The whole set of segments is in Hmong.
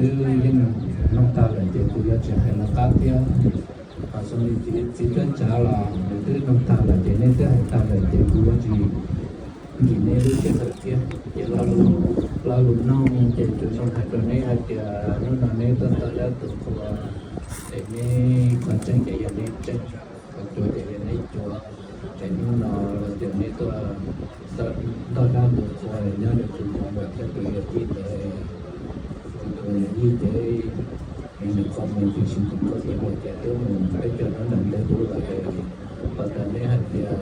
Twb yeej nug tag lawm ces kuv yuav tsis hais lawv qab thiab. Ho zoo li txiv Cuab Tsav los nws twb nug tag lawm ces neb twb hais tag lawm ces kuv yuav tsis nkim neb lub sij hawm thiab. Ces lo lus noog ces tsuas zoo hais rau neb hais tias hnub no neb tuaj nto dab tu qhua, ces neb qhov tseeb ces yog neb tseeb, qhov cuav ces yog neb cuav. Ces hnub no los tias neb tuaj nto dab tu qhua nyob rau tus me nyuam thiab tus yawm yij ntawd, tus yawm yij ces nws qhov mus tiam sis tus qhov tias mus cas twb mus peb caug hnub nram ntej ub lawm. Pom tas neb hais tias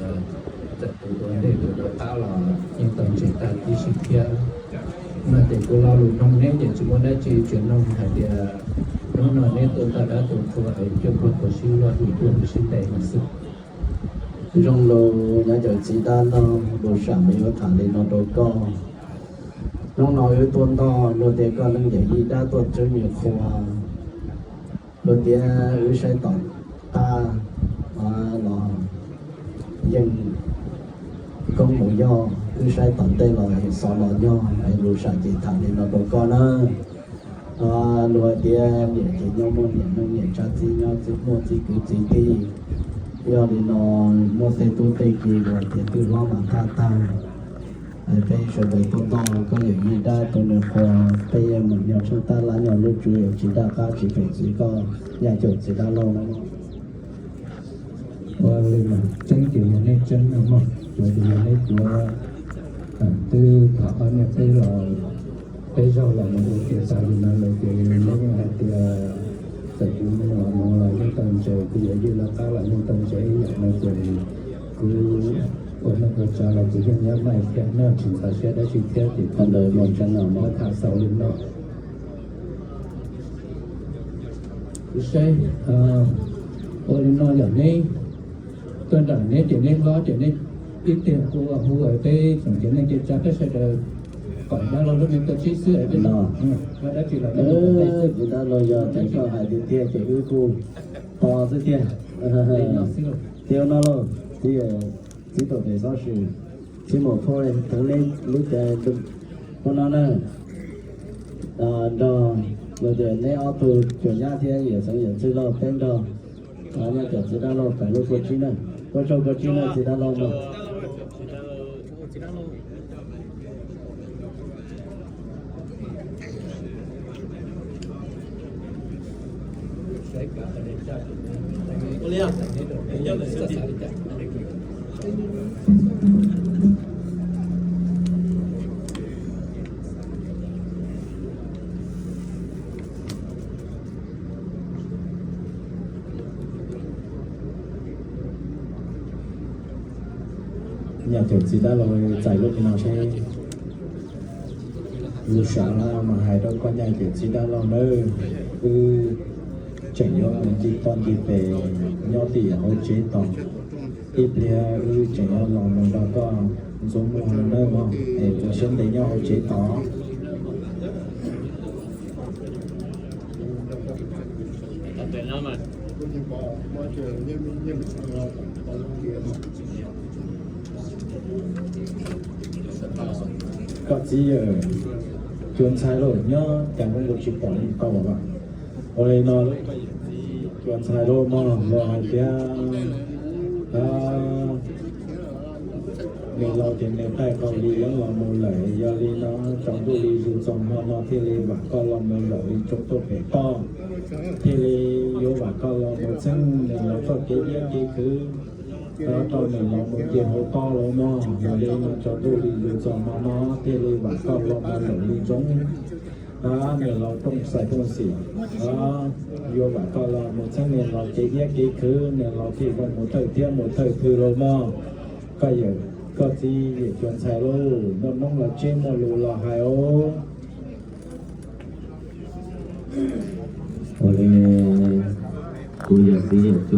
txawm tus ua ntej tus ua qab los yeej tau ntseeg tag tib si thiab. No ces kuv lo lus noog neb ces tsis muaj dab tsi, tsuas noog hais tias hnub no neb tuaj nto dab tu qhua es cuaj pluag puas sib luag, yim pluag puas sib ntes no xwb. Zoo lus nyob cov txiv dab laug, lus sam yuav tham li no rau koj. Hnub no wb tuaj nto, luag tias koj neeg yawm yij dab tuaj tswb me qhua, luag tias wb saib tom qab los yeej koob mus yog, wb saib tom ntej los xov los yog, es lus sam ces tham li no rau koj na. Luag tias niam ces nyob muaj niam, neeg niam tsa txiv nyob muaj txiv kwv txiv tij. Yog li no muaj tej tub tej ki luag tias twb hlob mas thaj tag. Peb sawv daws tuaj nto koj yawm yij dab tu nws qhua, peb yeej mus nyob tsheej tab lab nyob lub tswv yim tsis daj qab tsis pem txwv koj, yaj caum txiv dab laug. Ua li mas tseeb ces yog neb tseeb no mog, cuav ces yog neb cuav. Twb tham ob niag peb los peb zaug los mus ua ke tas li no lawm ces neb yeej hais tias txawm kuv mus los mus los yeej tau ntseeg, kuv yawm yij lawv qab los yeej tau ntseeg ib yam no ces kuv ua neej ua tsav los kuv yeej nyob maj thiab, nyob tsis ntxhov siab dab tsi thiab ces kuv ntawd mus tseeb no muab tham xaus li no. Kuv saib ua li no yog neb tuaj nram neb ces neb hlob ces neb ib tiag kuv ua hu peb tsoom tsev neeg ces tsa peb sawv daws kom dab laug lub me tuaj tsib xwb es peb no dab tsi los kuv dab laug yog tias koj hais tiag tiag ces wb kuj tos xwb tiag. Thiab no lauj, txiv tuam pem xov sim, txiv mus phooj ywg thov neb lub caij hnub no na, nrog luag tias neb ob tug cuas nyab thiab yawm xeev yawm txwj lauj peb nrog nyob cov txiv dab laug pais lub kua tsib na. Ua tsaug kua tsib na txiv dab laug no. Nyaj caum txiv dab laug txais lub no seb. Lus sam no mas hais rau koj nyaj caum txiv dab laug nawb, wb tseem yuav mus ncig toj ncig pes nyob tim hauv tsev tos. Ib pliag wb tseem yuav los mus nrog koj ntxuav muag nawb mog, es ua siab ntev nyob hauv tsev tos. Koj txiv yawm, cua ntxhais lauj, nyob cas kuv tsis pom li koj los. Ua li no, cua ntxhais lauj mog, luag hais tias nws laus ces nws qaij qaug li yeeb los mus lawm, yog li no tsaus ntuj li zus txog hmo no thiaj li vam koj los mus lawm li tsoom tuaj pem toj, thiaj li yuav vam koj los mus txheeb nws laus txoj kev iab kev khwv, rau nws laus mus nce hauv toj los mog, yog li no tsaus ntuj li zus txog hmo no thiaj li vam koj los mus lawm li ntsoov nws laus rooj xais rooj xim. Yuav vam koj los mus txheeb nws laus kev iab kev khwv, nws laus thiaj zoo mus thawj thiab mus thawj twg los mog. Koj yawm, koj txiv yawm cua ntxhais lauj, muaj noob los tseb muaj lus los hais os. Ua li kuv yawm txiv yawm